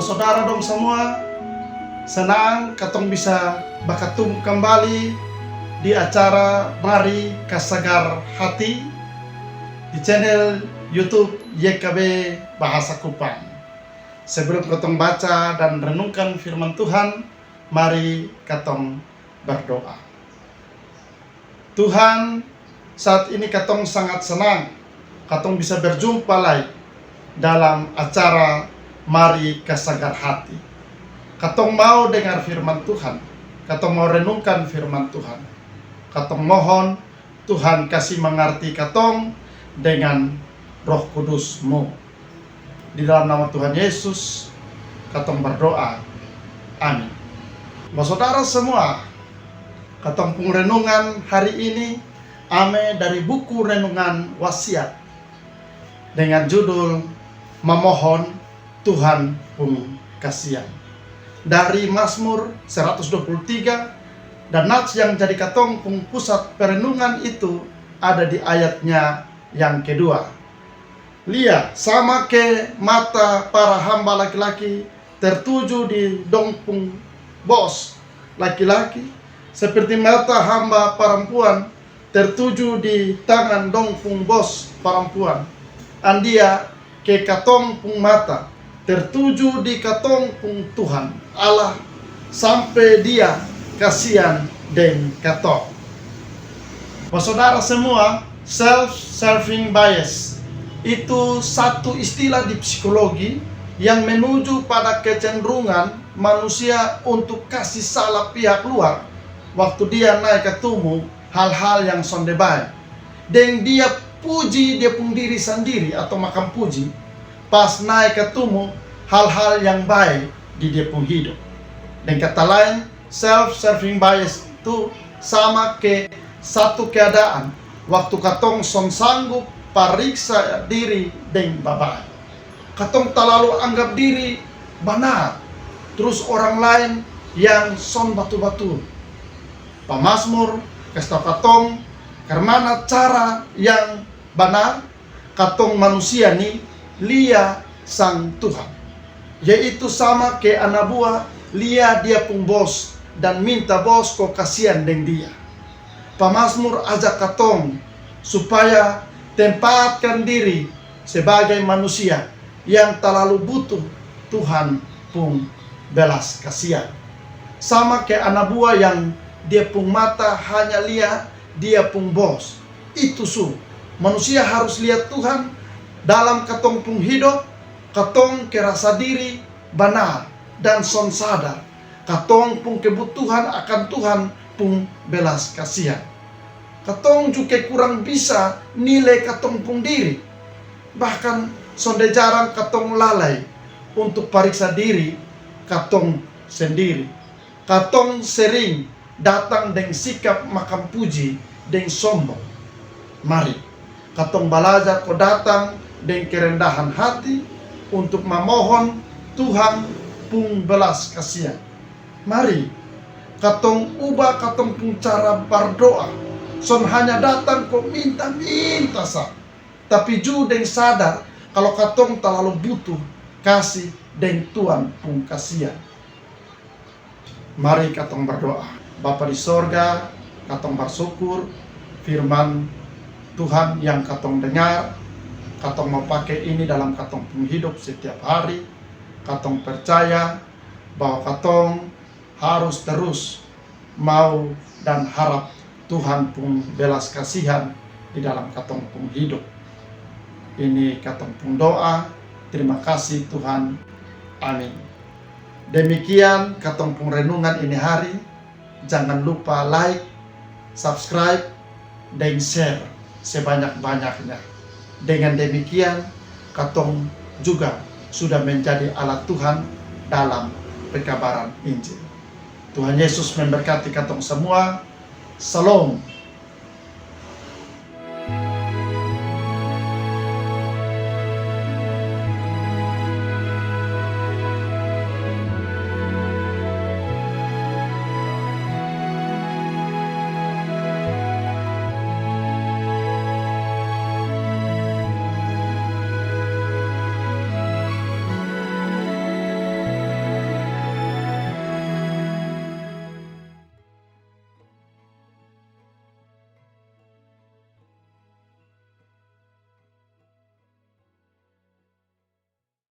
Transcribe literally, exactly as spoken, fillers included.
Saudara dong samua, senang katong bisa bakatumu kambali di acara Mari Kasagar Hati di channel YouTube Y K B Bahasa Kupang. Sebelum katong baca dan renungkan firman Tuhan, mari katong berdoa. Tuhan, saat ini katong sangat senang katong bisa berjumpa lai dalam acara Mari Kasagar Hati. Katong mau dengar firman Tuhan, katong mau renungkan firman Tuhan. Katong mohon Tuhan kasi mangarti katong dengan Roh Kudus-Mu. Di dalam nama Tuhan Yesus katong berdoa. Amin. Basaudara semua, katong pung renungan hari ini ame dari buku renungan Wasiat dengan judul Memohon Tuhan pung Kasian, dari Mazmur seratus dua puluh tiga. Dan nats yang jadi katong pung pusat perenungan itu ada di ayatnya yang kedua. Lia, sama ke mata para hamba laki-laki tertuju di dong pung bos laki-laki, seperti mata hamba parampuan tertuju di tangan dong pung bos parampuan, andia ke katong pung mata tertuju di katong pung Tuhan Allah, sampe Dia kasian deng katong. Basaudara semua, self-serving bias itu satu istilah di psikologi yang menuju pada kecenderungan manusia untuk kasi salah pihak luar waktu dia nae katumu hal-hal yang sonde bae, deng dia puji dia pung diri sandiri atau makam puji pas nae katumu hal-hal yang bae di dia pung hidup. Deng kata laen, self-serving bias tu sama ke satu keadaan waktu katong son sanggup pariksa diri deng babae. Katong talalu anggap diri banar, trus orang laen yang son batul-batul. Pamazmur kasi tau katong karmana cara yang banar katong manusia ni lia sang Tuhan, yaitu sama ke ana bua lia dia pung bos dan minta bos ko kasian deng dia. Pamazmur ajak katong supaya tempatkan diri sebagai manusia yang talalu butuh Tuhan pung belas kasian, sama ke ana bua yang dia pung mata hanya lia dia pung bos. Itu su, manusia harus lia Tuhan dalam katong pung hidop. Katong ke rasa diri banar dan son sadar katong pung kebutuhan akan Tuhan pung belas kasian. Katong ju ke kurang bisa nilai katong pung diri. Bahkan sonde jarang katong lalai untuk pariksa diri katong sendiri. Katong sering datang deng sikap makam puji deng sombong. Mari katong balajar ko datang deng kerendahan hati untuk mamohon Tuhan pung belas kasian. Mari katong ubah katong pung cara bardoa, son hanya datang ko minta-minta sa, tapi ju deng sadar kalo katong talalu butuh kasi deng Tuhan pung kasian. Mari katong bardoa. Bapa di sorga, katong barsukur firman Tuhan yang katong dengar, katong mau pake ini dalam katong pung hidup setiap hari. Katong percaya bahwa katong harus terus mau dan harap Tuhan pung belas kasihan di dalam katong pung hidup. Ini katong pung doa. Terima kasih Tuhan. Amin. Demikian katong pung renungan ini hari. Jangan lupa like, subscribe, deng share sebanyak-banyaknya. Dengan demikian katong juga sudah menjadi alat Tuhan dalam pekabaran Injil. Tuhan Yesus memberkati katong semua. Shalom.